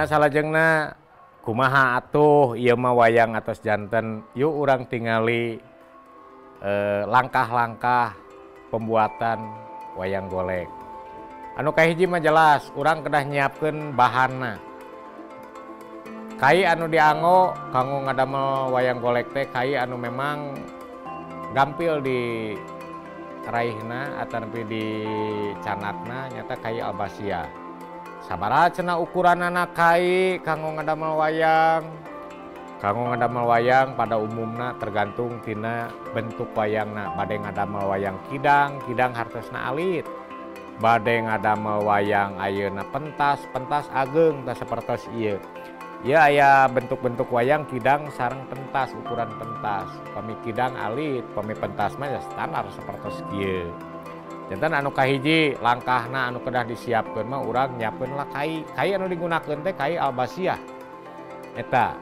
Salajengna kumaha atuh ieu mah wayang atos janten, yuk urang tingali langkah-langkah pembuatan wayang golek. Anu kahiji mah jelas urang kedah nyiapkeun bahanna. Kai anu dianggo kanggo ngadamel wayang golek teh kai anu memang gampil di raihna atanapi di canakna nyata kai albasia. Sabaraha cenah ukuranana kai kanggo ngadamel wayang? Kanggo ngadamel wayang pada umumna tergantung tina bentuk wayangna. Bade ngadamel wayang kidang, kidang hartosna alit. Bade ngadamel wayang ayeuna pentas, pentas ageng tah sapertos ieu. Ieu aya bentuk-bentuk wayang kidang sareng pentas, ukuran pentas. Pami kidang alit, pami pentas mah ya standar sapertos kieu. Janten anu kahiji langkahna anu kedah disiapkeun mah urang nyiapkeun lah kai. Kai anu digunakeun teh kai albasiah. Eta.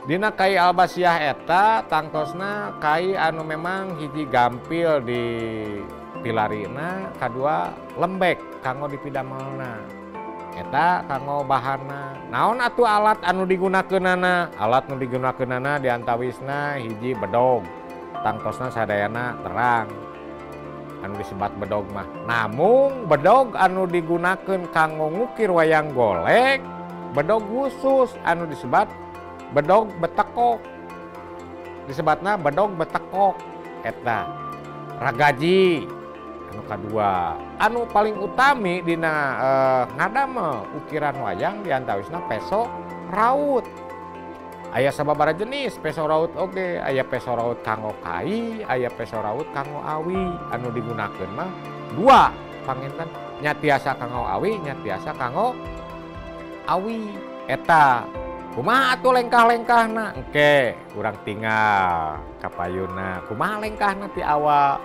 Dina kai albasiah eta tangtosna kai anu memang hiji gampil di pilarina, kadua lembek kanggo dipidamelna. Eta kanggo bahanna. Naon atuh alat anu digunakeunana? Alat nu digunakeunana diantawisna hiji bedog. Tangtosna sadayana terang. Anu disebat bedog mah. Namung bedog anu digunakeun kanggo ngukir wayang golek, bedog khusus anu disebat bedog betekok. Disebatna bedog betekok eta. Ragaji anu kadua. Anu paling utami dina ngadamel ukiran wayang diantawisna peso raut. Aya sababaraha jenis peso raut oge, aya peso raut kanggo kai, aya peso raut kanggo awi. Anu digunakeun mah dua panginten, nya tiasa kanggo awi, nya tiasa kanggo awi. Eta kumaha atuh lengkah-lengkahna? Engke urang tinggal kapayuna. Kumaha lengkahna ti awal?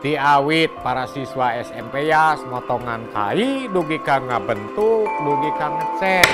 Ti awit para siswa SMP Yas motongan kai dugi ka ngabentuk, dugi ka ngecet.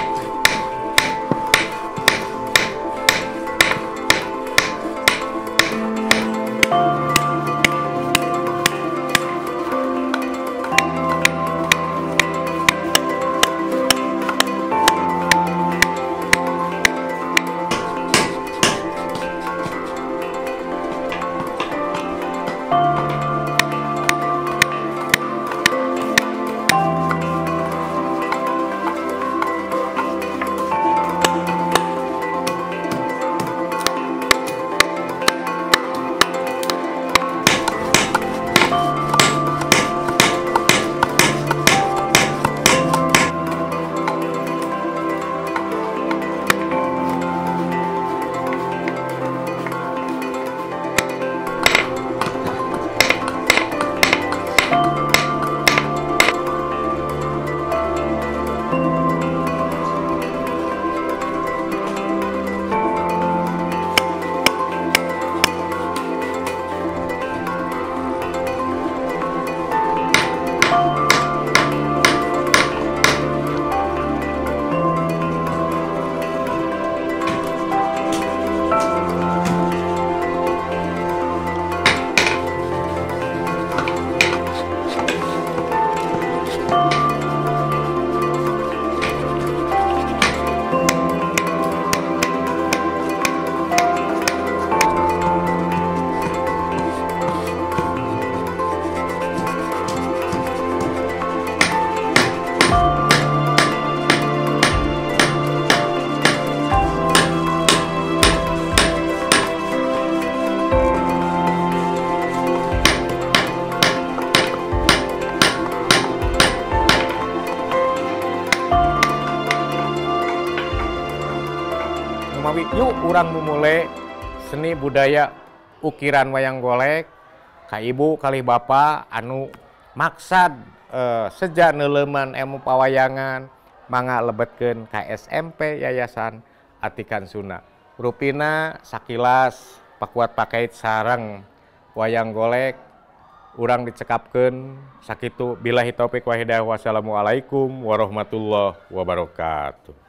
Yuk urang mumule seni budaya ukiran wayang golek ka ibu kalih bapak anu maksad seja neuleman ilmu pawayangan, Mangga lebetkeun ka SMP Yayasan Atikan Sunda. Rupina sakilas pakuat pakait sareng wayang golek urang dicekapkeun sakitu. Billahi taufik wa hidayah, wassalamualaikum warahmatullahi wabarakatuh.